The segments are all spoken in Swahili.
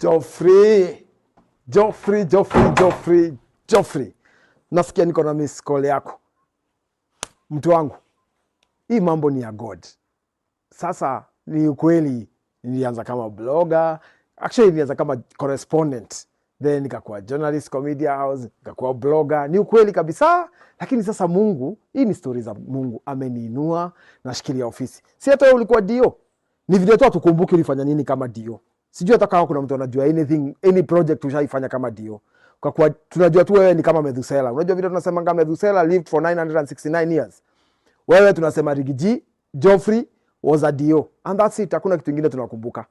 Geoffrey, Geoffrey, Geoffrey, Geoffrey, Geoffrey, nasikia niko na miss call yako, mtu wangu. Hii mambo ni ya God. Sasa ni ukweli, nilianza kama blogger, actually nilianza kama correspondent, then nikakuwa journalist kwa media house, nikakuwa blogger. Ni ukweli kabisa, lakini sasa Mungu, hii ni stori za Mungu, ameniinua, nashikilia ofisi. Si hata wewe ulikuwa DO, ni vile tu hatukumbuki ulifanya nini kama DO. Sijui hata kama kuna mtu anajua anything, any project ushaifanya kama DO, kwa kuwa tunajua tu wewe ni kama Methusela. Unajua vile tunasemanga Methusela lived for 969 years, wewe tunasema Riggy G Geoffrey was a DO and that's it, hakuna kitu ingine tunakumbuka.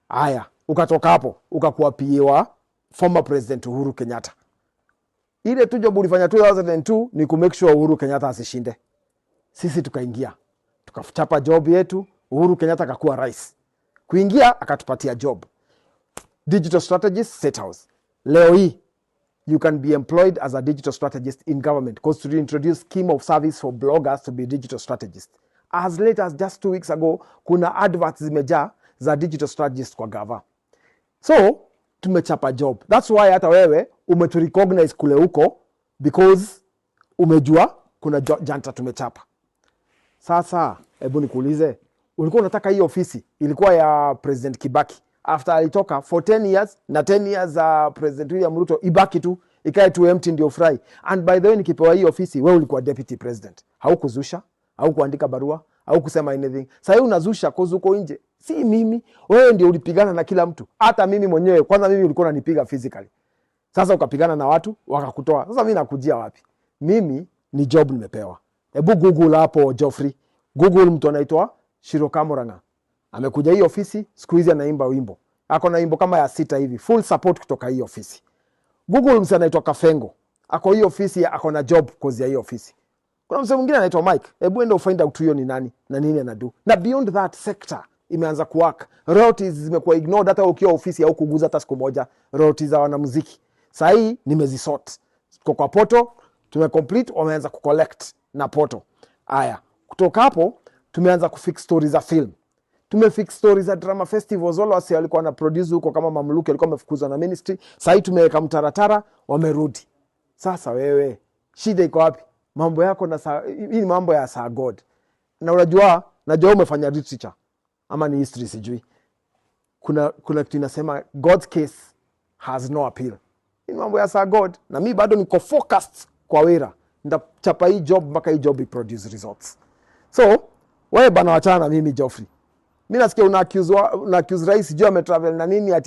Haya, ukatoka hapo ukakuwa PA wa former President Uhuru Kenyatta. Ile tu job ulifanya 2002 ni ku make sure Uhuru Kenyatta asishinde. Sisi tukaingia tukachapa job yetu, Uhuru Kenyatta akakuwa rais. Kuingia akatupatia job digital strategist, State House. Leo hii you can be employed as a digital strategist in government because to introduce scheme of service for bloggers to be digital strategist. As late as just 2 weeks ago, kuna adverts zimejaa za digital strategist kwa gava. So tumechapa job. That's why hata wewe umeturecognize kule huko because umejua kuna janta tumechapa. Sasa hebu nikuulize, ulikuwa unataka hii ofisi ilikuwa ya President Kibaki after alitoka for 10 years na 10 years za President William Ruto ibaki tu, ikae tu empty ndio fry? And by the way, nikipewa hii ofisi wewe ulikuwa deputy president, haukuzusha, haukuandika barua, haukusema anything. Sasa hii unazusha cause uko nje. Si mimi, wewe ndio ulipigana na kila mtu, hata mimi mwenyewe. Kwanza mimi ulikuwa unanipiga physically. Sasa ukapigana na watu wakakutoa. Sasa mimi nakujia wapi? Mimi ni job nimepewa. Hebu google hapo Geoffrey, google mtu anaitwa Shiro Kamurang'a. Amekuja hii ofisi, siku hizi anaimba wimbo, ako na wimbo kama ya sita hivi, full support kutoka hii ofisi. Google mse anaitwa Kafengo, ako hii ofisi, ako na job cause ya hii ofisi. Kuna mse mwingine anaitwa Mike, hebu enda ufind out huyo ni nani na nini anadu. Na beyond that, sector imeanza kuwork, royalties zimekuwa ignored, hata ukiwa ofisi au kuguza hata siku moja royalties za wanamuziki. Saa hii nimezisort, tuko kwa portal, tumecomplete, wameanza kucollect na portal. Aya, kutoka hapo tumeanza kufix stories za film, tumefix stories za drama festivals. Wale wase walikuwa na produce huko kama Mamluki walikuwa wamefukuzwa na ministry, sahii tumeweka mtaratara, wamerudi. Sasa wewe shida iko wapi? Mambo yako na saa, hii ni mambo ya saa God. Na unajua, najua umefanya literature ama ni history, sijui. Kuna kitu inasema God's case has no appeal. Hii ni mambo ya saa God, na mi bado niko focused kwa wera, ndachapa hii job mpaka hii job iproduce results. So wewe bana, wachana na mimi Geoffrey. Mi nasikia una accuse rais juu ametravel na nini ati